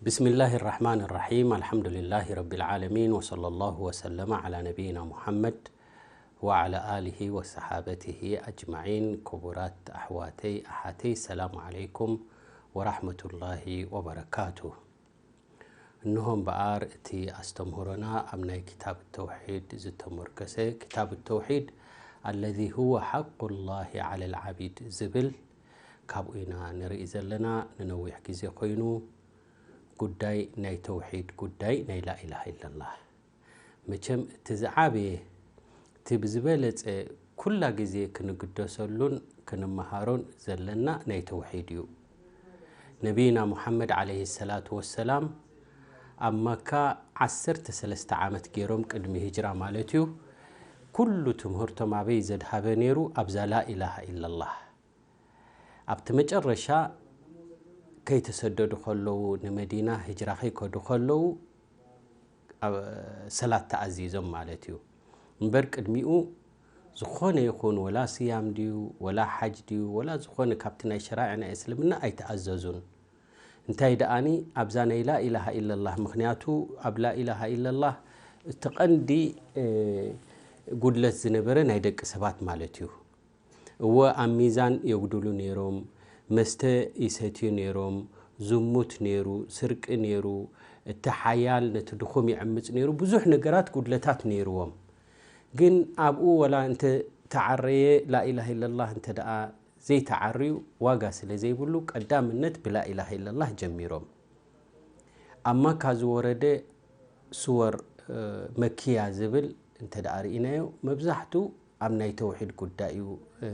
بسم الله الرحمن الرحيم. الحمد لله رب العالمين، وصلى الله وسلم على نبينا محمد وعلى آله وصحابته أجمعين. ክቡራት ኣሕዋተይ ኣሓተይ፣ ሰላም ዓለይኩም ወራሕመቱላሂ ወበረካቱ። እንሆ እምበኣር እቲ ኣስተምህሮና ኣብ ናይ ክታብ ተውሒድ ዝተመርኮሰ፣ ክታብ ተውሒድ الذي هو حق الله على العبيد ዝብል ካብኡ ኢና ንርኢ ዘለና። ንነዊሕ ግዜ ኮይኑ ጉዳይ ናይ ተውሒድ፣ ጉዳይ ናይ ላኢላሃ ኢለላህ። መቸም እቲ ዝዓበየ፣ እቲ ብዝበለጸ ኩላ ግዜ ክንግደሰሉን ክንመሃሮን ዘለና ናይ ተውሒድ እዩ። ነቢይና ሙሓመድ ዓለይሂ ሰላቱ ወሰላም ኣብ መካ ዓሰርተ ሰለስተ ዓመት ገይሮም፣ ቅድሚ ሂጅራ ማለት እዩ። ኩሉ ትምህርቶም ኣበይ ዘድሃበ ነይሩ? ኣብዛ ላኢላሃ ኢለላህ። ኣብቲ መጨረሻ ከይተሰደዱ ከለዉ፣ ንመዲና ሂጅራ ከይከዱ ከለዉ፣ ኣብ ሰላት ተኣዚዞም ማለት እዩ። እምበር ቅድሚኡ ዝኾነ ይኹን፣ ወላ ስያም ድዩ፣ ወላ ሓጅ ድዩ፣ ወላ ዝኾነ ካብቲ ናይ ሸራዒ ናይ እስልምና ኣይተኣዘዙን። እንታይ ደኣኒ ኣብዛ ናይ ላኢላሃ ኢለላህ፣ ምኽንያቱ ኣብ ላኢላሃ ኢለላህ እቲ ቀንዲ፣ እ፣ ጉድለት ዝነበረ ናይ ደቂ ሰባት ማለት እዩ። እወ ኣብ ሚዛን የጉድሉ ነይሮም፣ መስተ ይሰትዩ ነይሮም፣ ዝሙት ነይሩ፣ ስርቂ ነይሩ፣ እቲ ሓያል ነቲ ድኹም ይዕምጽ ነይሩ፣ ብዙሕ ነገራት ጉድለታት ነይርዎም። ግን ኣብኡ ወላ እንተ ተዓረየ ላኢላሃ ኢለላህ እንተ ደኣ ዘይተዓርዩ ዋጋ ስለ ዘይብሉ ቀዳምነት ብላኢላሃ ኢለላህ ጀሚሮም። ኣብ መካ ዝወረደ ሱወር፣ እ፣ መኪያ ዝብል እንተ ደኣ ርኢናዮ፣ መብዛሕቱ ኣብ ናይ ተውሒድ ጉዳይ እዩ፣ እ፣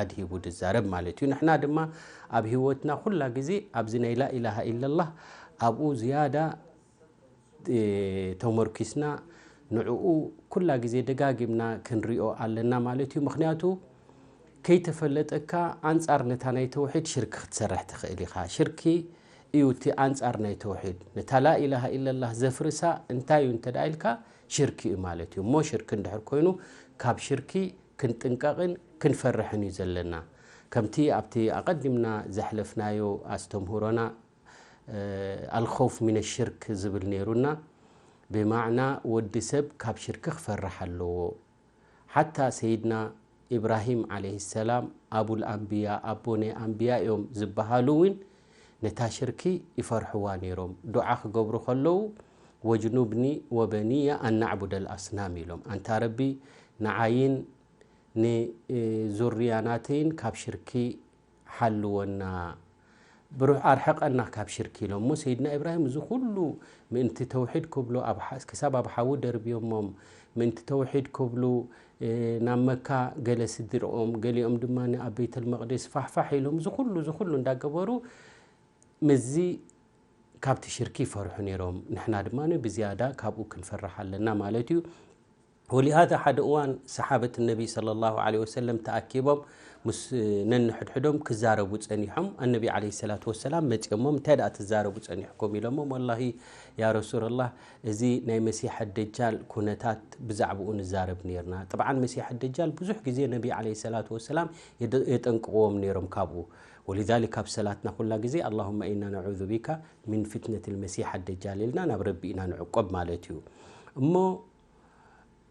ኣድሂቡ ዝዛረብ ማለት እዩ። ንሕና ድማ ኣብ ህይወትና ኩላ ግዜ ኣብዚ ናይ ላኢላሃ ኢለላህ ኣብኡ ዝያዳ፣ እ፣ ተመርኪስና ንዕኡ ኩላ ግዜ ደጋጊምና ክንሪኦ ኣለና ማለት እዩ። ምኽንያቱ ከይተፈለጠካ ኣንጻር ነታ ናይ ተውሒድ ሽርክ ክትሰርሕ ትኽእል ኢኻ። ሽርኪ እዩ እቲ ኣንጻር ናይ ተውሒድ። ነታ ላኢላሃ ኢለላህ ዘፍርሳ እንታይ እዩ እንተ ደኣ ኢልካ፣ ሽርኪ እዩ ማለት እዩ። እሞ ሽርኪ እንድሕር ኮይኑ፣ ካብ ሽርኪ ክንጥንቀቕን ክንፈርሕን እዩ ዘለና። ከምቲ ኣብቲ ኣቐዲምና ዘሕለፍናዮ ኣስተምህሮና፣ እ፣ ኣልኸውፍ ሚነ ሽርክ ዝብል ነይሩና፣ ብማዕና ወዲ ሰብ ካብ ሽርኪ ክፈርሕ ኣለዎ። ሓታ ሰይድና ኢብራሂም ዓለይሂ ሰላም ኣቡል ኣንብያ፣ ኣቦ ናይ ኣንብያ እዮም ዝበሃሉ እውን ነታ ሽርኪ ይፈርሕዋ ነይሮም። ዱዓ ክገብሩ ከለዉ፣ "ወጅኑብኒ ወበኒየ ኣን ናዕቡደል ኣስናም" ኢሎም። ኣንታ ረቢ፣ ንዓይን ንዙርያ ናተይን ካብ ሽርኪ ሓልወና፣ ብሩህ ኣርሕቐና ካብ ሽርኪ ኢሎም። እሞ ሰይድና ኢብራሂም እዚ ኩሉ ምእንቲ ተውሒድ ክብሉ ኣብ ሓ-፣ ክሳብ ኣብ ሓዊ ደርብዮሞም፣ ምእንቲ ተውሒድ ክብሉ፣ እ፣ ናብ መካ ገለ ስድርኦም፣ ገሊኦም ድማ ኣብ ቤተል መቕደስ ፋሕፋሕ ኢሎም፣ እዚ ኩሉ፣ እዚ ኩሉ እንዳገበሩ፣ ምስዚ ካብቲ ሽርኪ ይፈርሑ ነይሮም። ንሕና ድማ ብዝያዳ ካብኡ ክንፈርሕ ኣለና ማለት እዩ። ወሊሃዛ ሓደ እዋን ሰሓበት ነቢ ሰለላሁ ዐለይሂ ወሰለም ተኣኪቦም ምስ ነንሕድሕዶም ክዛረቡ ጸኒሖም። ኣነቢ ዐለይሂ ሰላቱ ወሰላም መጺኦሞም፣ "እንታይ ደኣ ትዛረቡ ጸኒሕኩም?" ኢሎሞም፣ "ወላሂ ያ ረሱለላህ፣ እዚ ናይ መሲሕ ደጃል ኩነታት ብዛዕባኡ ንዛረብ ነይርና። ጥብዓን መሲሕ ደጃል ብዙሕ ግዜ ነቢ ዐለይሂ ሰላቱ ወሰላም የደ-፣ የጠንቅቕዎም ነይሮም ካብኡ። ወሊዛሊክ ኣብ ሰላትና ኩላ ግዜ ኣላሁመ ኢና ነዑዙ ቢካ ሚን ፊትነቲል መሲሕ ደጃል ኢልና ናብ ረቢ ኢና ንዕቆብ ማለት እዩ። እሞ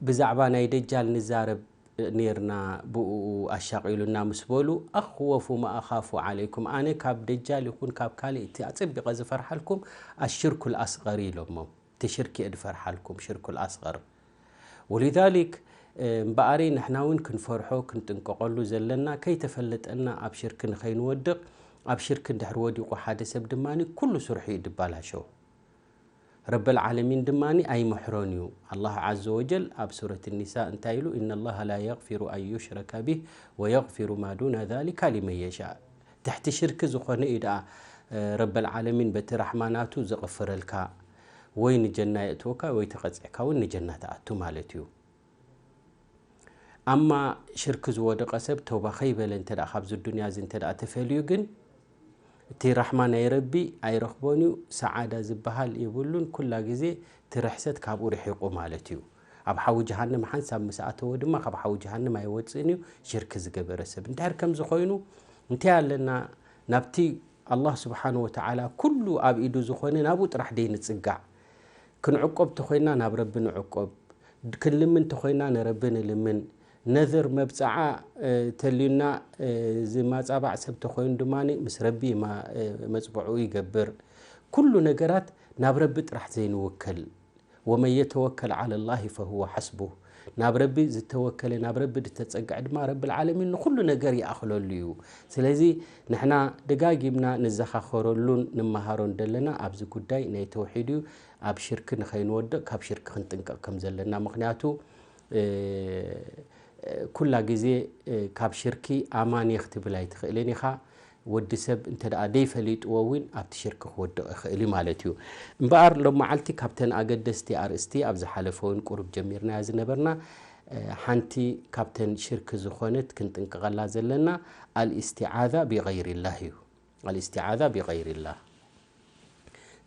ብዛዕባ ናይ ደጃል ንዛረብ ኔርና፣ ብእኡ ኣሻቒሉና ምስ በሉ፣ ኣኽወፉ ማ ኣኻፉ ዓለይኩም፣ ኣነ ካብ ደጃል ይኹን ካብ ካልእ እቲ ኣጸቢቐ ዝፈርሓልኩም ኣሽርኩል ኣስቐር ኢሎሞም። እቲ ሽርኪ እየ ዝፈርሓልኩም፣ ሽርኩል ኣስቐር። ወሊዛሊክ፣ እምበኣረይ ንሕና እውን ክንፈርሖ ክንጥንቀቐሉ ዘለና፣ ከይተፈለጠና ኣብ ሽርኪ ንኸይንወድቕ። ኣብ ሽርኪ እንድሕር ወዲቑ ሓደ ሰብ ድማ ኩሉ ስርሑ እዩ ድባላሾ። ረበል ዓለሚን ድማ ኣይምሕሮን እዩ። ኣላህ ዓዘ ወጀል ኣብ ሱረት ኒሳ እንታይ ኢሉ? "ኢነ ላሃ ላ የግፊሩ ኣን ዩሽረከ ቢህ ወየግፊሩ ማ ዱነ ዛሊካ ሊመን የሻእ።" ትሕቲ ሽርኪ ዝኾነ እዩ ደኣ፣ እ፣ ረበል ዓለሚን በቲ ራሕማ ናቱ ዘቕፍረልካ፣ ወይ ንጀና የእትወካ ወይ ተቐጺዕካ እውን ንጀና ትኣቱ ማለት እዩ። ኣማ ሽርኪ ዝወደቐ ሰብ ተውባ ከይበለ እንተ ደኣ ካብዚ ዱንያ እዚ እንተ ደኣ ተፈልዩ ግን፣ እቲ ራሕማ ናይ ረቢ ኣይረኽቦን እዩ፣ ሰዓዳ ዝበሃል የብሉን። ኩላ ግዜ እቲ ርሕሰት ካብኡ ርሒቑ ማለት እዩ። ኣብ ሓዊ ጀሃነም ሓንሳብ ምስ ኣተወ ድማ ካብ ሓዊ ጀሃነም ኣይወጽእን እዩ፣ ሽርኪ ዝገበረ ሰብ። እንድሕር ከምዚ ኮይኑ፣ እንታይ ኣለና ናብቲ ኣላህ ስብሓን ወተዓላ ኩሉ ኣብ ኢዱ ዝኾነ ናብኡ ጥራሕ ደይ ንጽጋዕ። ክንዕቆብ ተኾይና ናብ ረቢ ንዕቆብ፣ ክንልምን ተኾይና ንረቢ ንልምን። ነዝር መብፅዓ ተልዩና፣ ዝማፃባዕ ሰብ ተኾይኑ ድማ ምስ ረቢ መፅብዑ ይገብር። ኩሉ ነገራት ናብ ረቢ ጥራሕ ዘይንውከል። ወመን የተወከል ዓለ ላሂ ፈሁወ ሓስቡህ። ናብ ረቢ ዝተወከለ፣ ናብ ረቢ ዝተጸግዐ ድማ ረብል ዓለሚን ንኹሉ ነገር ይኣኽለሉ እዩ። ስለዚ ንሕና ደጋጊምና ንዘኻኸረሉን ንመሃሮን ዘለና ኣብዚ ጉዳይ ናይ ተውሒድ እዩ። ኣብ ሽርክ ንኸይንወድቕ ካብ ሽርክ ክንጥንቀቕ ከም ዘለና። ምኽንያቱ ኩላ ግዜ ካብ ሽርኪ ኣማን እየ ክትብል ኣይትኽእልን ኢኻ። ወዲ ሰብ እንተ ደኣ ደይፈሊጥዎ እውን ኣብቲ ሽርክ ክወድቕ ይኽእል እዩ ማለት እዩ። እምበኣር ሎም መዓልቲ ካብተን ኣገደስቲ ኣርእስቲ ኣብ ዝሓለፈ እውን ቁሩብ ጀሚርናያ ዝነበርና ሓንቲ ካብተን ሽርክ ዝኾነት ክንጥንቀቐላ ዘለና ኣልእስቲዓዛ ቢገይሪላህ እዩ። ኣልእስቲዓዛ ቢገይሪላህ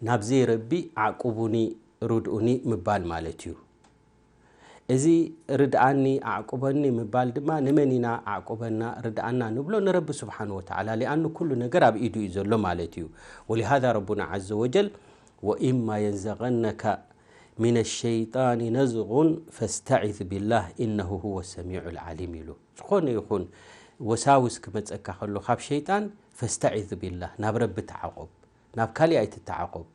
ናብ ዘይረቢ ኣዕቁቡኒ ርድኡኒ ምባል ማለት እዩ። እዚ ርድኣኒ ኣዕቁበኒ ምባል ድማ ንመን ኢና ኣዕቁበና ርድኣና ንብሎ? ንረቢ ስብሓን ወተዓላ። ሊኣኑ ኩሉ ነገር ኣብ ኢዱ እዩ ዘሎ ማለት እዩ። ወሊሃዛ ረቡና ዓዘ ወጀል ወኢማ የንዘቀነከ ሚነ ሸይጣን ነዝጉን ፈስተዒዝ ቢላህ ኢነሁ ሁወ ሰሚዑ ልዓሊም ኢሉ። ዝኾነ ይኹን ወሳውስ ክመፀካ ከሎ ካብ ሸይጣን ፈስተዒዝ ቢላህ፣ ናብ ረቢ ተዓቆብ፣ ናብ ካሊእ ኣይትተዓቆብ።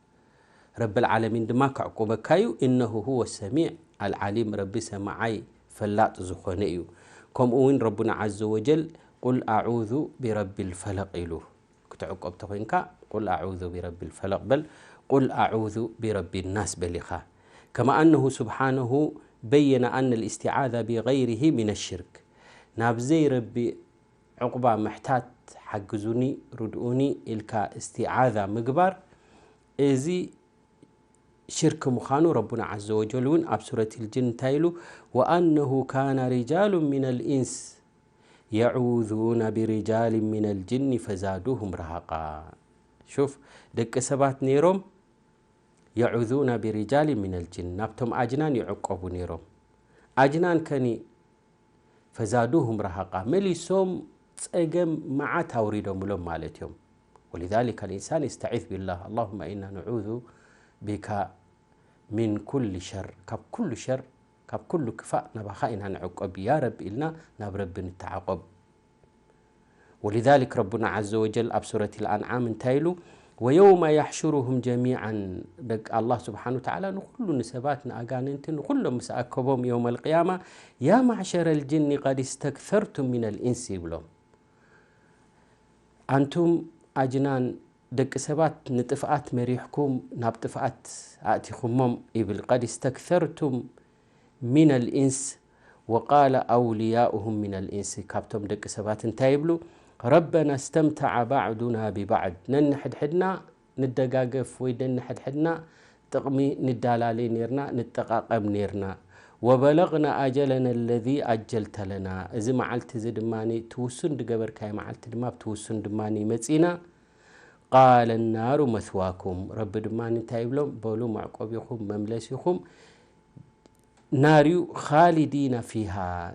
ረብል ዓለሚን ድማ ከዕቁበካ እዩ። ኢነሁ ሁወ ሰሚዕ ኣልዓሊም፣ ረቢ ሰማዓይ ፈላጥ ዝኾነ እዩ። ከምኡ እውን ረቡና ዓዘ ወጀል ቁል ኣዑዙ ቢረቢ ልፈለቅ ኢሉ። ክትዕቆብ ተኾይንካ ቁል ኣዑዙ ቢረቢ ልፈለቅ በል፣ ቁል ኣዑዙ ቢረቢ ናስ በል ኢኻ። ከማ ኣነሁ ስብሓነሁ በየነ ኣነ ልእስቲዓዛ ቢገይሪሂ ሚነ ሽርክ። ናብ ዘይረቢ ዕቑባ ምሕታት፣ ሓግዙኒ፣ ርድኡኒ ኢልካ እስቲዓዛ ምግባር፣ እዚ ሽርክ ምዃኑ ረቡና ዓዘ ወጀል እውን ኣብ ሱረት ልጅን እንታይ ኢሉ? ወኣነሁ ካነ ሪጃሉ ሚነ ልኢንስ የዑዙነ ብሪጃል ሚነ ልጅኒ ፈዛዱሁም ረሃቃ። ሹፍ፣ ደቂ ሰባት ነይሮም የዑዙነ ብሪጃል ሚነ ልጅን፣ ናብቶም ኣጅናን ይዕቆቡ ነይሮም። ኣጅናን ከኒ ፈዛዱሁም ረሃቃ፣ መሊሶም ጸገም መዓት ኣውሪዶምሎም ማለት እዮም። ወሊዛሊከ ልኢንሳን የስተዒዝ ቢላህ፣ ኣላሁመ ኢና ነዑዙ ቢካ ሚን ኩሊ ሸር፣ ካብ ኩሉ ሸር፣ ካብ ኩሉ ክፋእ ናባኻ ኢና ንዕቆብ ያ ረቢ ኢልና ናብ ረቢ ንተዓቆብ። ወሊዛሊክ ረቡና ዓዘ ወጀል ኣብ ሱረት ልኣንዓም እንታይ ኢሉ? ወየውመ የሕሹሩሁም ጀሚዓን፣ ደቂ ኣላህ ስብሓን ወተዓላ ንኹሉ ንሰባት ንኣጋንንቲ ንኹሎም ምስ ኣከቦም የውመ ልቅያማ ያ ማዕሸረ ልጅኒ ቀድ ስተክሰርቱም ሚነ ልኢንስ ይብሎም። ኣንቱም ኣጅናን ደቂ ሰባት ንጥፍኣት መሪሕኩም ናብ ጥፍኣት ኣእቲኹሞም ይብል። ቀድ ስተክሰርቱም ሚነ ልኢንስ ወቃለ ኣውልያኡሁም ሚነ ልኢንስ፣ ካብቶም ደቂ ሰባት እንታይ ይብሉ? ረበና እስተምተዐ ባዕዱና ቢባዕድ፣ ነንሕድሕድና ንደጋገፍ ወይ ነንሕድሕድና ጥቕሚ ንዳላለይ ነርና፣ ንጠቓቐም ነርና። ወበለግና ኣጀለና ለዚ ኣጀልተ ለና፣ እዚ መዓልቲ እዚ ድማ እቲ ውሱን ዝገበርካዮ መዓልቲ ድማ ኣብቲ ውሱን ድማ መጺና። ቃለ ናሩ መስዋኩም፣ ረቢ ድማ እንታይ ይብሎም? በሉ መዕቆቢኹም መምለሲኹም ናር እዩ፣ ኻሊዲና ፊሃ፣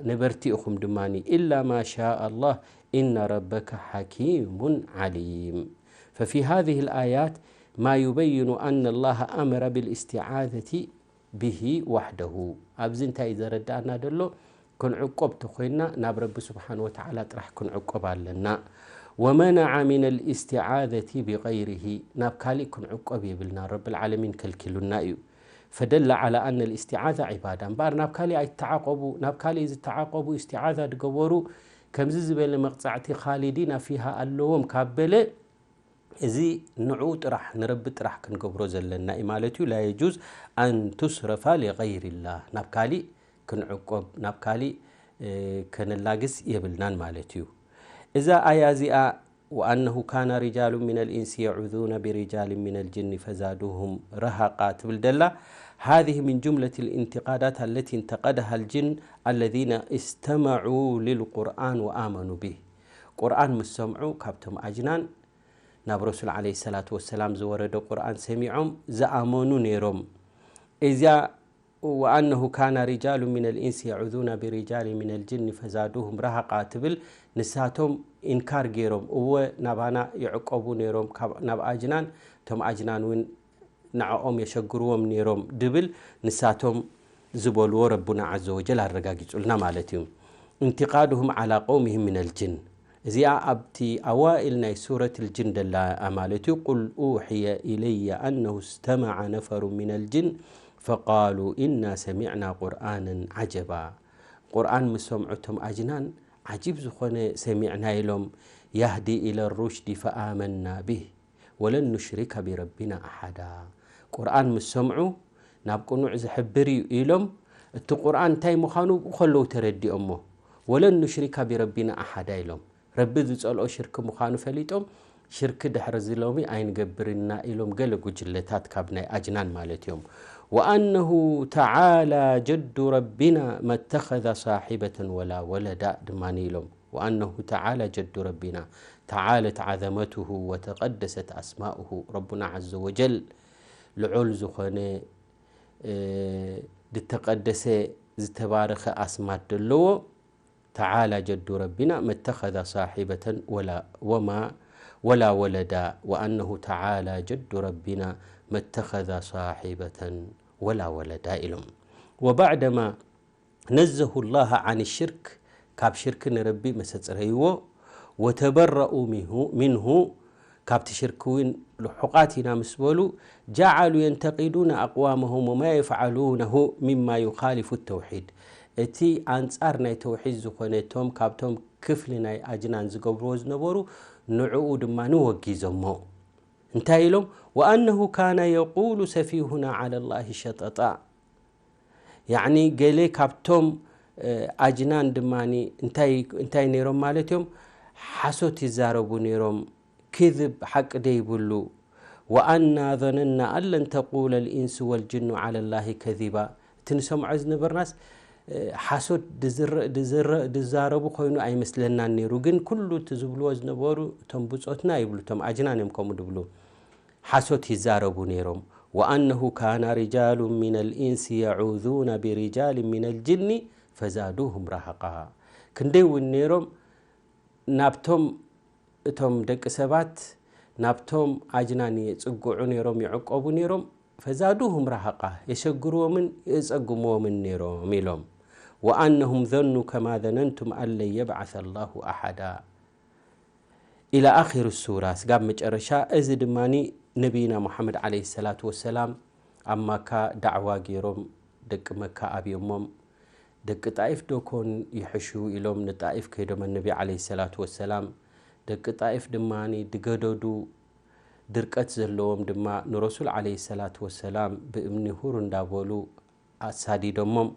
ነበርቲ ኢኹም ድማ፣ ኢላ ማ ሻ ኣላህ፣ ኢነ ረበከ ሓኪሙን ዓሊም። ፈፊ ሃዚህ ልኣያት ማ ዩበይኑ ኣነ ላህ ኣመረ ብልእስቲዓዘቲ ብሂ ዋሕደሁ። ኣብዚ እንታይ እዩ ዘረዳእና ዘሎ? ክንዕቆብ ተኾይንና ናብ ረቢ ስብሓን ወተዓላ ጥራሕ ክንዕቆብ ኣለና። ወመነዓ ሚን ልእስቲዓዘቲ ብገይሪሂ፣ ናብ ካሊእ ክንዕቆብ የብልና፣ ረብል ዓለሚን ከልኪሉና እዩ። ፈደለ ዓላ ኣነ ልእስቲዓዛ ዒባዳ። እምበኣር ናብ ካሊእ ኣይተዓቆቡ፣ ናብ ካሊእ ዝተዓቆቡ እስቲዓዛ ድገበሩ ከምዚ ዝበለ መቕጻዕቲ ኻሊዲና ፊሃ ኣለዎም ካብ በለ፣ እዚ ንዑ ጥራሕ ንረቢ ጥራሕ ክንገብሮ ዘለና እዩ ማለት እዩ። ላ የጁዝ ኣን ቱስረፋ ሊገይሪላህ፣ ናብ ካሊእ ክንዕቆብ ናብ ካሊእ ከነላግስ የብልናን ማለት እዩ። እዛ ኣያ እዚኣ ወኣነሁ ካነ ሪጃሉ ሚነ ልኢንስ የዑዙነ ብሪጃል ሚነ ልጅኒ ፈዛዱሁም ረሃቃ ትብል ደላ። هذه من جملة الانتقادات التي انتقدها الجن الذين استمعوا للقرآن وآمنوا به። ቁርኣን ምስ ሰምዑ ካብቶም ኣጅናን ናብ ረሱል ዓለይሂ ሰላቱ ወሰላም ዝወረደ ቁርኣን ሰሚዖም ዝኣመኑ ነይሮም። እዚኣ وأنه كان رجال من الإنس يعوذون برجال من الجن فزادوهم رهقا ትብል ንሳቶም ኢንካር ገይሮም፣ እወ ናባና ይዕቀቡ ነይሮም ካብ ናብ ኣጅናን፣ እቶም ኣጅናን እውን ንዕኦም የሸግርዎም ነይሮም ድብል ንሳቶም ዝበልዎ ረቡና ዓዘ ወጀል ኣረጋጊጹልና ማለት እዩ። انتقادهم على قومهم من الجن እዚኣ ኣብቲ ኣዋኢል ናይ ሱረት ልጅን ደላ ማለት እዩ። قل أوحي إلي أنه استمع نفر من الجن فقالوا إنا سمعنا قرآنا عجبا ቁርኣን ምስ ሰምዑ እቶም ኣጅናን ዓጂብ ዝኾነ ሰሚዕና ኢሎም يهدي إلى الرشد فآمنا به ولن نشرك بربنا أحدا ቁርኣን ምስ ሰምዑ ናብ ቅኑዕ ዝሕብር እዩ ኢሎም እቲ ቁርኣን እንታይ ምዃኑ ብኡ ከለዉ ተረዲኦሞ ولن نشرك بربنا أحدا ኢሎም ረቢ ዝጸልኦ ሽርክ ምዃኑ ፈሊጦም ሽርክ ድሕሪ እዚ ሎሚ ኣይንገብርና ኢሎም ገለ ጉጅለታት ካብ ናይ ኣጅናን ማለት እዮም وأنه تعالى جد ربنا ما اتخذ صاحبة ولا ولدا ድማ ኢሎም وأنه تعالى جد ربنا تعالت عظمته وتقدست أسماؤه ረቡና عز وجل ልዑል ዝኾነ ዝተቀደሰ ዝተባረኸ ኣስማት ዘለዎ تعالى جد ربنا ما اتخذ صاحبة ولا وما ولا ولدا وأنه تعالى جد ربنا ما اتخذ صاحبة ولا ولدا ኢሎም وبعدما نزه الله عن الشرك ካብ ሽርክ ንረቢ መሰጽረይዎ وتبرؤوا منه منه ካብቲ ሽርክ እውን ልሑቓት ኢና ምስ በሉ جعلوا ينتقدون أقوامهم وما يفعلونه مما يخالف التوحيد እቲ ኣንጻር ናይ ተውሒድ ዝኾነ እቶም ካብቶም ክፍሊ ናይ ኣጅናን ዝገብርዎ ዝነበሩ ንዕኡ ድማ ንወጊዞሞ እንታይ ኢሎም وأنه كان يقول سفيهنا على الله شططا ያዕኒ ገለ ካብቶም ኣጅናን ድማ እንታይ ነይሮም ማለት እዮም ሓሶት ይዛረቡ ነይሮም ክዝብ ሓቂ ደይብሉ وأنا ظننا أن لن تقول الإنس والجن على الله كذبا እቲ ንሰምዖ ዝነበርናስ ሓሶት ድዛረቡ ኮይኑ ኣይመስለናን ነይሩ ግን ኩሉ እቲ ዝብልዎ ዝነበሩ እቶም ብፆትና ይብሉ እቶም ኣጅናን እዮም ከምኡ ድብሉ ሓሶት ይዛረቡ ነይሮም وأنه كان رجال من الإنس يعوذون برجال من الجن فزادوهم رهقا ክንደይ እውን ነይሮም ናብቶም እቶም ደቂ ሰባት ናብቶም ኣጅናን የጽግዑ ነይሮም ይዕቀቡ ነይሮም فزادوهم رهقا የሸግርዎምን የጸግምዎምን ነይሮም ኢሎም وأنهم ظنوا كما ظننتم أن لن يبعث الله أحدا إلى آخر السورة ስጋብ መጨረሻ እዚ ድማ ነቢይና ሙሓመድ عليه الصلاة والسلام ኣብ ማካ ዳዕዋ ገይሮም ደቂ መካ ኣብዮሞም ደቂ ጣኢፍ ዶ ኮን ይሕሹ ኢሎም ንጣኢፍ ከይዶም ነቢ عليه الصلاة والسلام ደቂ ጣኢፍ ድማ ድገደዱ ድርቀት ዘለዎም ድማ ንረሱል عليه الصلاة والسلام ብእምኒ ሁር እንዳበሉ ኣሳዲዶሞም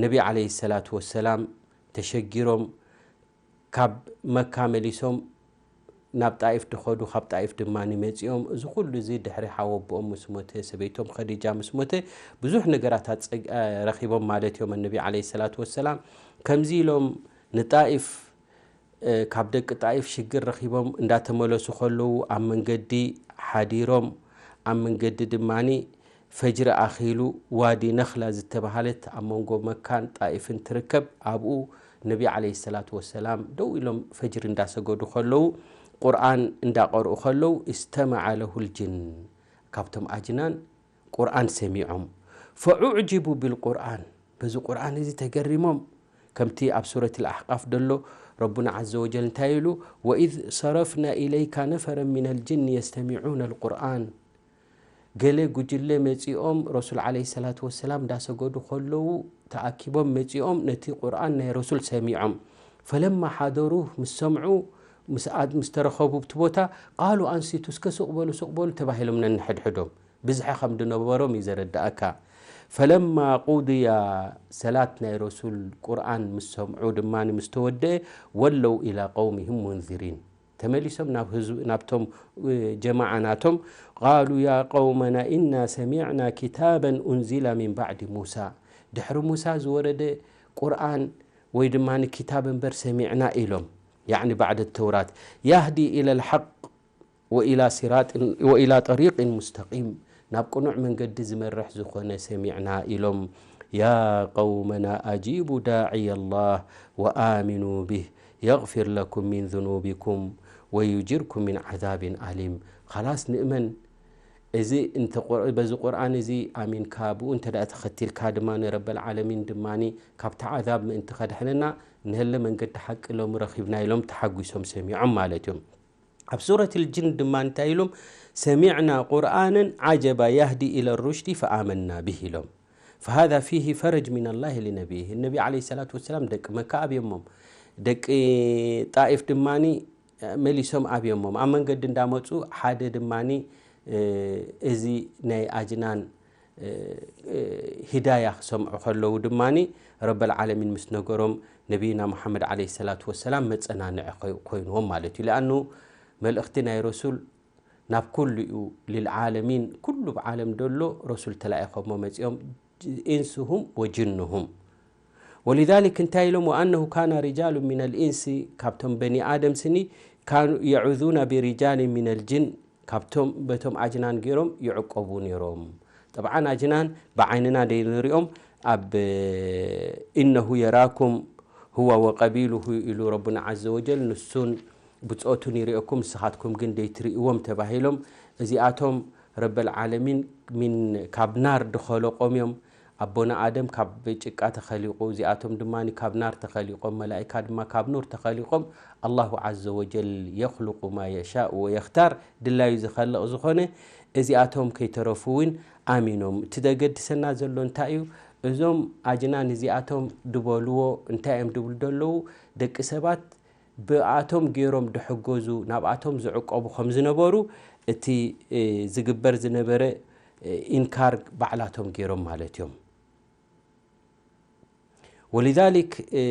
ነቢ عليه الصلاة والسلام ተሸጊሮም ካብ መካ መሊሶም ናብ ጣኢፍ ድኸዱ ካብ ጣኢፍ ድማ ንመፂኦም እዚ ኩሉ እዚ ድሕሪ ሓወቦኦም ምስ ሞተ ሰበይቶም ኸዲጃ ምስ ሞተ ብዙሕ ነገራት ረኺቦም ማለት እዮም ነቢ عليه الصلاة والسلام ከምዚ ኢሎም ንጣኢፍ ካብ ደቂ ጣኢፍ ሽግር ረኺቦም እንዳተመለሱ ከለዉ ኣብ መንገዲ ሓዲሮም ኣብ መንገዲ ድማ ፈጅሪ ኣኺሉ ዋዲ ነኽላ ዝተባህለት ኣብ መንጎ መካን ጣኢፍን ትርከብ ኣብኡ ነቢ عليه الصلاة والسلام ደው ኢሎም ፈጅሪ እንዳሰገዱ ከለዉ ቁርኣን እንዳቀርኡ ከለዉ استمع له الجن ካብቶም ኣጅናን ቁርኣን ሰሚዖም فأعجبوا بالقرآن በዚ ቁርኣን እዚ ተገሪሞም ከምቲ ኣብ ሱረት الأحقاف ደሎ ረቡና عز وجل እንታይ ኢሉ وإذ صرفنا إليك نفرا من الجن يستمعون القرآن ገለ ጉጅለ መጺኦም ረሱል عليه الصلاة والسلام እንዳሰገዱ ከለዉ ተኣኪቦም መጺኦም ነቲ ቁርኣን ናይ ረሱል ሰሚዖም فلما حضروه ምስ ሰምዑ ምስ ተረኸቡ ኣብቲ ቦታ قالوا أنصتوا እስከ ሱቕ በሉ ሱቕ በሉ ተባሂሎም ነንሕድሕዶም ብዝሒ ከም ድነበሮም እዩ ዘረዳእካ فلما قضي ሰላት ናይ ረሱል ቁርኣን ምስ ሰምዑ ድማ ምስ ተወደአ ولوا إلى قومهم منذرين ተመሊሶም ናብ ህዝብ ናብቶም ጀማዓ ናቶም قالوا يا قومنا إنا سمعنا كتابا أنزل من بعد موسى ድሕሪ ሙሳ ዝወረደ ቁርኣን ወይ ድማ ክታብ እምበር ሰሚዕና ኢሎም يعني بعد التوراة يهدي إلى الحق وإلى صراط وإلى طريق مستقيم ናብ ቅኑዕ መንገዲ ዝመርሕ ዝኾነ ሰሚዕና ኢሎም። ያ ቀውመና ኣጂቡ ዳዕየ ላህ ወኣሚኑ ብህ የግፊር ለኩም ሚን ዙኑቢኩም ወዩጅርኩም ሚን ዓዛቢን ኣሊም። ኻላስ ንእመን። እዚ እንተ ቁር-፣ በዚ ቁርኣን እዚ ኣሚንካ ብኡ እንተ ደኣ ተኸቲልካ ድማ ንረበል ዓለሚን ድማ ካብቲ ዓዛብ ምእንቲ ከድሕነና ንህለ መንገዲ ሓቂ ሎሚ ረኺብና ኢሎም ተሓጒሶም ሰሚዖም ማለት እዮም። ኣብ ሱረት ልጅን ድማ እንታይ ኢሎም? ሰሚዕና ቁርኣንን ዓጀባ ያህዲ ኢለ ሩሽዲ ፈኣመና ብህ ኢሎም። ፈሃዛ ፊሂ ፈረጅ ሚነላሂ ሊነቢይህ። ነቢ ዓለይሂ ሰላቱ ወሰላም ደቂ መካ ኣብዮሞም። ደቂ ጣኢፍ ድማኒ መሊሶም ኣብዮሞም። ኣብ መንገዲ እንዳመፁ ሓደ ድማኒ እዚ ናይ ኣጅናን ሂዳያ ክሰምዑ ከለዉ ድማኒ ረበል ዓለሚን ምስ ነገሮም ነቢይና ሙሓመድ ዓለይሂ ሰላቱ ወሰላም መፀናንዒ ኮይ-፣ ኮይንዎም ማለት እዩ። ሊኣኑ መልእኽቲ ናይ ረሱል ናብ ኩሉ እዩ፣ ሊልዓለሚን ኩሉ ብዓለም ደሎ ረሱል ተላኢኾሞ መፂኦም ኢንስሁም ወጅንሁም። ወሊዛሊክ እንታይ ኢሎም? ወኣነሁ ካነ ሪጃሉ ሚነል ኢንሲ ካብቶም በኒ ኣደም ስኒ ካኑ የዑዙና ቢሪጃሊን ሚነል ጅን ካብቶም በቶም ኣጅናን ገይሮም ይዕቆቡ ነይሮም። ጠብዓን ኣጅናን ብዓይንና ደይንሪኦም ኣብ ኢነሁ የራኩም ሁዋ ወቀቢሉሁ ኢሉ ረቡና ዓዘ ወጀል ንሱን ብጾቱን ይሪኦኩም ንስኻትኩም ግን ደይትርእይዎም ተባሂሎም። እዚኣቶም ረበል ዓለሚን ሚን ካብ ናር ድኸለቆም እዮም። ኣቦና ኣደም ካብ ጭቃ ተኸሊቑ፣ እዚኣቶም ድማ ካብ ናር ተኸሊቖም፣ መላኢካ ድማ ካብ ኑር ተኸሊቖም። ኣላሁ ዓዘ ወጀል የኽልቁ ማ የሻእ ወየኽታር፣ ድላዩ ዝኸልቕ ዝኾነ፣ እዚኣቶም ከይተረፉ እውን ኣሚኖም። እቲ ዘገድሰና ዘሎ እንታይ እዩ? እዞም ኣጅናን እዚኣቶም ድበልዎ እንታይ እዮም ድብሉ ዘለዉ? ደቂ ሰባት ብኣቶም ገይሮም ድሕገዙ፣ ናብኣቶም ዝዕቀቡ ከም ዝነበሩ እቲ፣ እ፣ ዝግበር ዝነበረ፣ እ፣ ኢንካር ባዕላቶም ገይሮም ማለት እዮም። ወሊዛሊክ፣ እ፣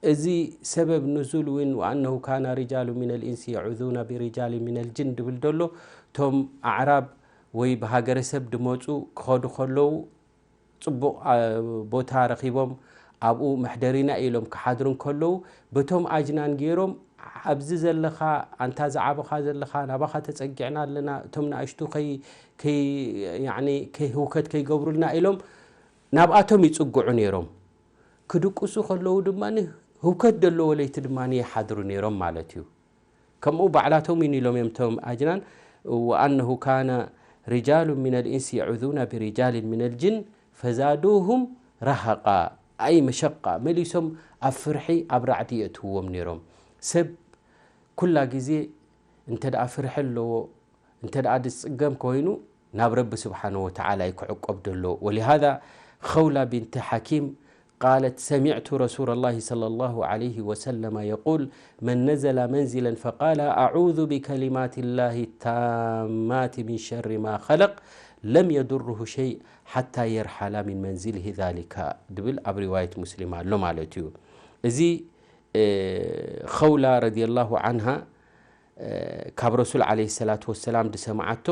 እዚ ሰበብ ንዙል እውን ወኣነሁ ካነ ሪጃሉ ሚነል ኢንሲ የዑዙና ቢሪጃሊ ሚነል ጅን ድብል ደሎ፣ እቶም ኣዕራብ ወይ ብሃገረሰብ ድመፁ ክኸዱ ከለዉ፣ ጽቡቕ፣ ኣ፣ ቦታ ረኺቦም ኣብኡ መሕደሪና ኢሎም ክሓድሩ እንከለዉ፣ በቶም ኣጅናን ገይሮም፣ "ኣብዚ ዘለኻ፣ ኣንታ ዝዓበኻ ዘለኻ፣ ናባኻ ተጸጊዕና ኣለና፣ እቶም ንኣሽቱ ከይ-፣ ከይ-፣ ያዕኒ ከይ-፣ ህውከት ከይገብሩልና" ኢሎም ናብኣቶም ይጽግዑ ነይሮም። ክድቅሱ ከለዉ ድማ ህውከት ዘለዎ ለይቲ ድማ ይሓድሩ ነይሮም ማለት እዩ። ከምኡ ባዕላቶም ይን ኢሎም እዮም እቶም ኣጅናን፣ ወኣነሁ ካነ ሪጃሉ ሚነል ኢንስ የዑዙና ቢሪጃሊን ሚነል ጅን ፈዛዱሁም ረሃቃ፣ ኣይ መሸቃ፣ መሊሶም ኣብ ፍርሒ ኣብ ራዕዲ የእትውዎም ነይሮም። ሰብ ኩላ ግዜ እንተ ደኣ ፍርሒ ኣለዎ፣ እንተ ደኣ ዝጽገም ኮይኑ ናብ ረቢ ስብሓነ ወተዓላ እዩ ክዕቆብ ደሎ። ወሊሃዛ ኸውላ ቢንቲ ሓኪም ቃለት ሰሚዕቱ ረሱላ ላሂ ሰለላሁ ዓለይሂ ወሰለመ የቁል መን ነዘላ መንዚለን ፈቃለ ኣዑዙ ቢከሊማት ላሂ ታማት ሚን ሸሪ ማ ኸለቅ ለም የዱርሁ ሸይ ሓታ የርሓላ ሚን መንዚልሂ ዛሊካ ድብል ኣብ ሪዋየት ሙስሊም ኣሎ ማለት እዩ። እዚ፣ እ፣ ኸውላ ረዲየላሁ ዓንሃ፣ እ፣ ካብ ረሱል ዓለይሂ ሰላቱ ወሰላም ድሰምዓቶ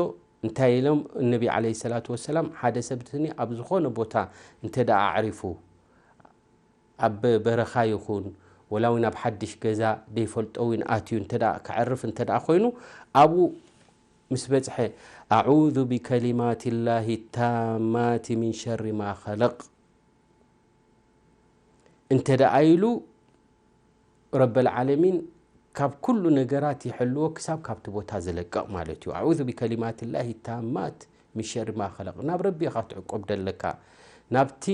እንታይ ኢሎም? እነቢ ዓለይሂ ሰላቱ ወሰላም ሓደ ሰብ ትኒ ኣብ ዝኾነ ቦታ እንተ ደኣ ኣዕሪፉ፣ ኣብ በረኻ ይኹን ወላ እውን ኣብ ሓድሽ ገዛ ደይፈልጦ እውን ኣትዩ እንተ ደኣ ከዕርፍ እንተ ደኣ ኮይኑ፣ ኣብኡ ምስ በጽሐ፣ ኣዑዙ ቢከሊማት ላሂ ታማት ሚን ሸሪ ማ ኸለቅ እንተ ደኣ ኢሉ፣ ረበል ዓለሚን ካብ ኩሉ ነገራት ይሕልዎ ክሳብ ካብቲ ቦታ ዝለቅቕ ማለት እዩ። ኣዑዙ ቢከሊማት ላሂ ታማት ሚን ሸሪ ማ ኸለቅ። ናብ ረቢ ኢኻ ትዕቆብ ደለካ። ናብቲ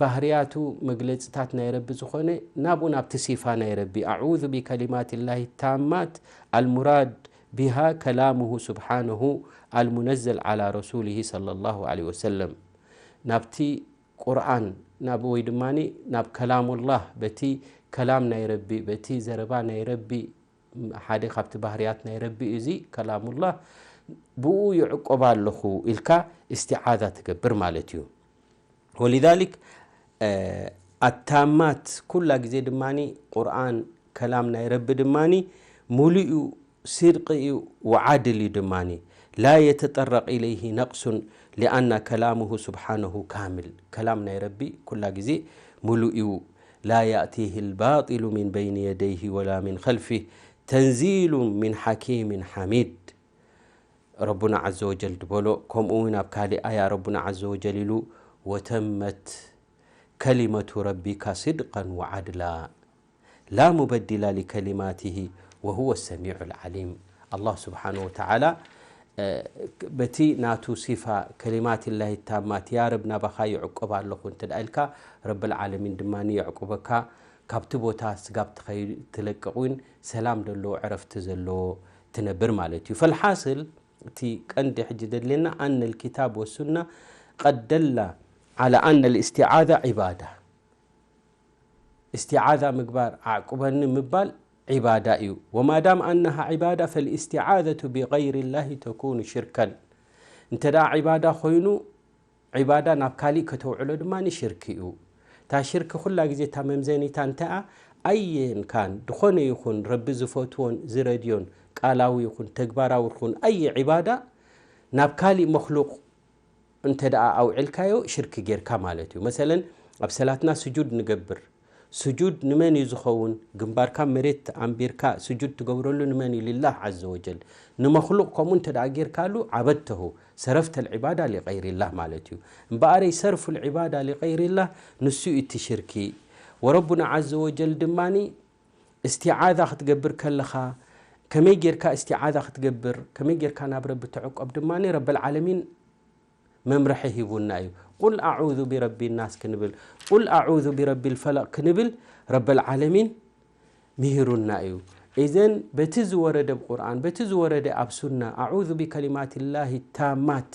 ባህርያቱ መግለጽታት ናይ ረቢ ዝኾነ ናብኡ ናብቲ ሲፋ ናይ ረቢ። ኣዑዙ ቢከሊማት ላሂ ታማት ኣልሙራድ ቢሃ ከላሙሁ ስብሓነሁ ኣልሙነዘል ዓላ ረሱሊሂ ሰለላሁ ዓለይሂ ወሰለም። ናብቲ ቁርኣን ናብ፣ ወይ ድማኒ ናብ ከላሙላህ፣ በቲ ከላም ናይ ረቢ፣ በቲ ዘረባ ናይ ረቢ፣ ሓደ ካብቲ ባህርያት ናይ ረቢ እዚ ከላሙላህ፣ ብኡ ይዕቆብ ኣለኹ ኢልካ እስትዓዛ ትገብር ማለት እዩ። ወሊዛሊክ፣ እ፣ ኣታማት ኩላ ግዜ ድማኒ ቁርኣን ከላም ናይ ረቢ ድማኒ ሙሉእ እዩ፣ ሲድቂ እዩ፣ ወዓድል እዩ ድማኒ። ላ የተጠረቅ ኢለይሂ ነቅሱን ሊኣና ከላሙሁ ስብሓነሁ ካምል። ከላም ናይ ረቢ ኩላ ግዜ ሙሉእ እዩ። ላ ያእቲሂ ልባጢሉ ሚን በይኒ የደይሂ ወላ ሚን ኸልፊህ ተንዚሉ ሚን ሓኪሚን ሓሚድ። ረቡና ዐዘ ወጀል ድበሎ፣ ከምኡ እውን ኣብ ካሊእ ኣያ ረቡና ዐዘ ወጀል ኢሉ፣ "ወተመት ከሊመቱ ረቢካ ስድቀን ወዓድላ ላ ሙበዲላ ሊከሊማቲሂ ወሁወ ሰሚዑል ዓሊም።" ኣላህ ስብሓነ ወተዓላ፣ እ፣ በቲ ናቱ ሲፋ ከሊማት ላሂ ታማት፣ "ያ ረብ ናባኻ ይዕቆብ ኣለኹ" እንተ ደኣ ኢልካ፣ ረብል ዓለሚን ድማ የዕቁበካ፣ ካብቲ ቦታ ስጋብ ትኸይድ ትለቅቕ እውን ሰላም ዘለዎ ዕረፍቲ ዘለዎ ትነብር ማለት እዩ። ፈልሓስል፣ እቲ ቀንዲ ሕጂ ዘድልየና፣ ኣነ ልኪታብ ወሱና ቀድ ደላ ዓላ ኣነ ልእስቲዓዛ ዒባዳ። እስቲዓዛ ምግባር፣ ኣዕቁበኒ ምባል ዒባዳ እዩ። ወማዳም ኣነሃ ዒባዳ፣ ፈልእስቲዓዘቱ ብገይሪ ላሂ ተኩኑ ሽርከን። እንተ ደኣ ዒባዳ ኮይኑ፣ ዒባዳ ናብ ካሊእ ከተውዕሎ ድማ ሽርክ እዩ። እታ ሽርክ ኩላ ግዜ እታ መምዘኒታ እንተኣ፣ ኣየን ካን፣ ዝኾነ ይኹን ረቢ ዝፈትዎን ዝረድዮን፣ ቃላዊ ይኹን ተግባራዊ ይኹን ኣየ ዒባዳ፣ ናብ ካሊእ መክሉቕ እንተ ደኣ ኣውዒልካዮ ሽርክ ጌርካ ማለት እዩ። መሰለን ኣብ ሰላትና ስጁድ ንገብር። ስጁድ ንመን እዩ ዝኸውን? ግንባርካ መሬት ኣንቢርካ ስጁድ ትገብረሉ ንመን እዩ? ሊላህ ዐዘ ወጀል። ንመክሉቕ ከምኡ እንተ ደኣ ጌርካሉ ዓበድተሁ፣ ሰረፍተ ልዒባዳ ሊቀይሪላህ ማለት እዩ። እምበኣረይ ሰርፉ ልዒባዳ ሊቀይሪላህ ንሱ እዩ እቲ ሽርኪ። ወረቡና ዐዘ ወጀል ድማኒ እስቲዓዛ ክትገብር ከለኻ ከመይ ጌርካ እስቲዓዛ ክትገብር፣ ከመይ ጌርካ ናብ ረቢ ትዕቆብ ድማኒ ረብል ዓለሚን መምርሒ ሂቡና እዩ። ቁል ኣዑዙ ቢረቢ ናስ ክንብል፣ ቁል ኣዑዙ ቢረቢ ልፈለቕ ክንብል ረበል ዓለሚን ምሂሩና እዩ። ኢዘን በቲ ዝወረደ ኣብ ቁርኣን፣ በቲ ዝወረደ ኣብ ሱና፣ ኣዑዙ ቢከሊማት ላሂ ታማት፣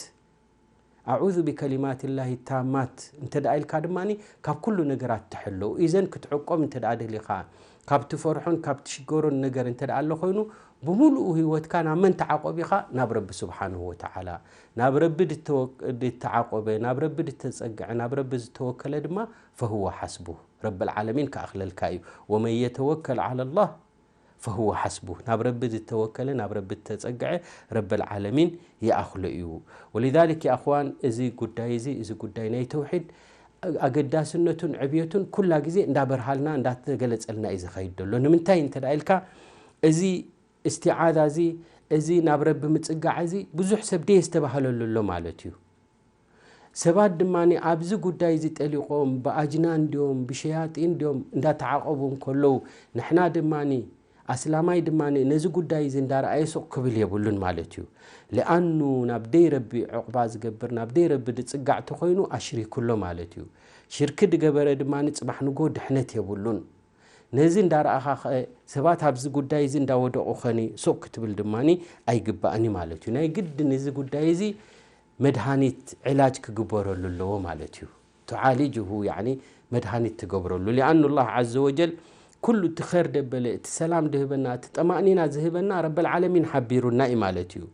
ኣዑዙ ቢከሊማት ላሂ ታማት እንተ ደኣ ኢልካ ድማ ካብ ኩሉ ነገራት ትሕለው። ኢዘን ክትዕቆብ እንተ ደኣ ደሊኻ፣ ካብ ትፈርሖን ካብ ትሽገሮን ነገር እንተ ደኣ ኣሎ ኮይኑ፣ ብምሉኡ ህይወትካ ናብ መን ተዓቆብ ኢኻ? ናብ ረቢ ስብሓንሁ ወተዓላ። ናብ ረቢ ድተወ-፣ ድተዓቆበ፣ ናብ ረቢ ድተጸግዐ፣ ናብ ረቢ ዝተወከለ ድማ ፈሁወ ሓስቡ፣ ረብል ዓለሚን ክኣኽለልካ እዩ። ወመን የተወከል ዓላ ላህ ፈሁወ ሓስቡ። ናብ ረቢ ዝተወከለ፣ ናብ ረቢ ዝተጸግዐ ረብል ዓለሚን ይኣኽሎ እዩ። ወሊዛሊክ ያ ኣኽዋን፣ እዚ ጉዳይ እዚ፣ እዚ ጉዳይ ናይ ተውሒድ ኣገዳስነቱን ዕብየቱን ኩላ ግዜ እንዳበርሃልና እንዳተገለጸልና እዩ ዝኸይድ ዘሎ። ንምንታይ እንተ ደኣ ኢልካ፣ እዚ እስቲዓዛ እዚ፣ እዚ ናብ ረቢ ምጽጋዕ እዚ ብዙሕ ሰብ ደየስተባህለሉ ኣሎ ማለት እዩ። ሰባት ድማ ኣብዚ ጉዳይ እዚ ጠሊቖም ብኣጅናን ድዮም ብሸያጢን ድዮም እንዳተዓቐቡ እንከለዉ፣ ንሕና ድማ ኣስላማይ ድማ ነዚ ጉዳይ እዚ እንዳረኣየ ሱቕ ክብል የብሉን ማለት እዩ። ሊኣኑ ናብ ደይ ረቢ ዕቑባ ዝገብር፣ ናብ ደይ ረቢ ድጽጋዕ ተኾይኑ ኣሽሪኩ ኣሎ ማለት እዩ። ሽርኪ ድገበረ ድማ ጽባሕ ንጎ ድሕነት የብሉን። ነዚ እንዳረኣኻ ኸ ሰባት ኣብዚ ጉዳይ እዚ እንዳወደቑ ኸኒ ሱቕ ክትብል ድማ ኣይግባእን እዩ ማለት እዩ። ናይ ግድን እዚ ጉዳይ እዚ መድሃኒት፣ ዕላጅ ክግበረሉ ኣለዎ ማለት እዩ። ቱዓሊጅሁ፣ ያዕኒ መድሃኒት ትገብረሉ። ሊኣኑ ላህ ዐዘ ወጀል ኩሉ እቲ ኸር ደበለ፣ እቲ ሰላም ድህበና፣ እቲ ጠማእኒና ዝህበና ረበል ዓለሚን ሓቢሩና እዩ ማለት እዩ።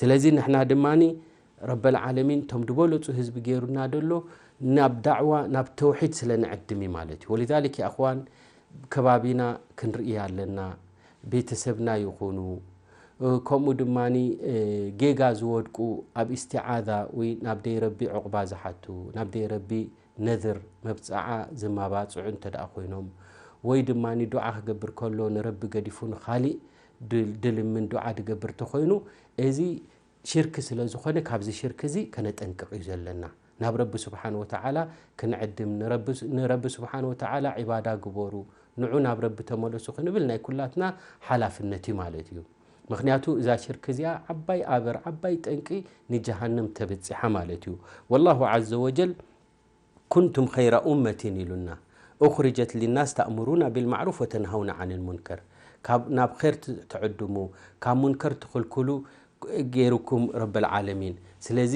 ስለዚ ንሕና ድማኒ ረበል ዓለሚን እቶም ድበለጹ ህዝቢ ገይሩና ደሎ ናብ ዳዕዋ፣ ናብ ተውሒድ ስለ ንዕድም እዩ ማለት እዩ። ወሊዛሊክ ያ ኣኽዋን፣ ከባቢና ክንርኢ ኣለና፣ ቤተሰብና ይኹኑ፣ እ፣ ከምኡ ድማኒ፣ እ፣ ጌጋ ዝወድቁ ኣብ ኢስቲዓዛ ወይ ናብ ደይ ረቢ ዕቑባ ዝሓቱ፣ ናብ ደይ ረቢ ነዝር መብጽዓ ዝማባጽዑ እንተ ደኣ ኮይኖም፣ ወይ ድማኒ ዱዓ ክገብር ከሎ ንረቢ ገዲፉ ንኻሊእ ድ-፣ ድልምን ዱዓ ድገብር ተኾይኑ፣ እዚ ሽርክ ስለ ዝኾነ ካብዚ ሽርክ እዚ ከነጠንቅቕ እዩ ዘለና። ናብ ረቢ ስብሓን ወተዓላ ክንዕድም፣ ንረቢ፣ ንረቢ ስብሓን ወተዓላ ዒባዳ ግበሩ፣ ንዑ ናብ ረቢ ተመለሱ ክንብል ናይ ኩላትና ሓላፍነት እዩ ማለት እዩ። ምኽንያቱ እዛ ሽርክ እዚኣ ዓባይ ኣበር፣ ዓባይ ጠንቂ ንጀሃነም ተብጽሓ ማለት እዩ። ወላሁ ዐዘ ወጀል ኩንቱም ኸይረ ኡመቲን ኢሉና። ኡኽሪጀት ሊናስ ተእሙሩና ቢልማዕሩፍ ወተንሃውና ዓኒል ሙንከር። ካብ፣ ናብ ኸይር ት-፣ ትዕድሙ፣ ካብ ሙንከር ትኽልክሉ ገይሩኩም ረበል ዓለሚን። ስለዚ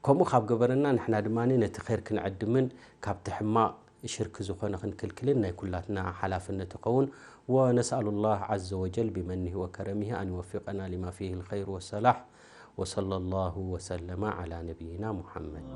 ከምኡ ካብ ገበረና ንሕና ድማ ነቲ ኸይር ክንዕድምን ካብቲ ሕማቕ ሽርክ ዝኾነ ክንክልክልን ናይ ኩላትና ሓላፍነት ይኸውን። ወነስኣሉ ላህ ዐዘ ወጀል ቢመኒሂ ወከረሚሂ ኣን ይወፊቀና ሊማ ፊሂ ልኸይር ወሰላሕ። ወሰለ ላሁ ወሰለመ ዐላ ነቢይና ሙሐመድ።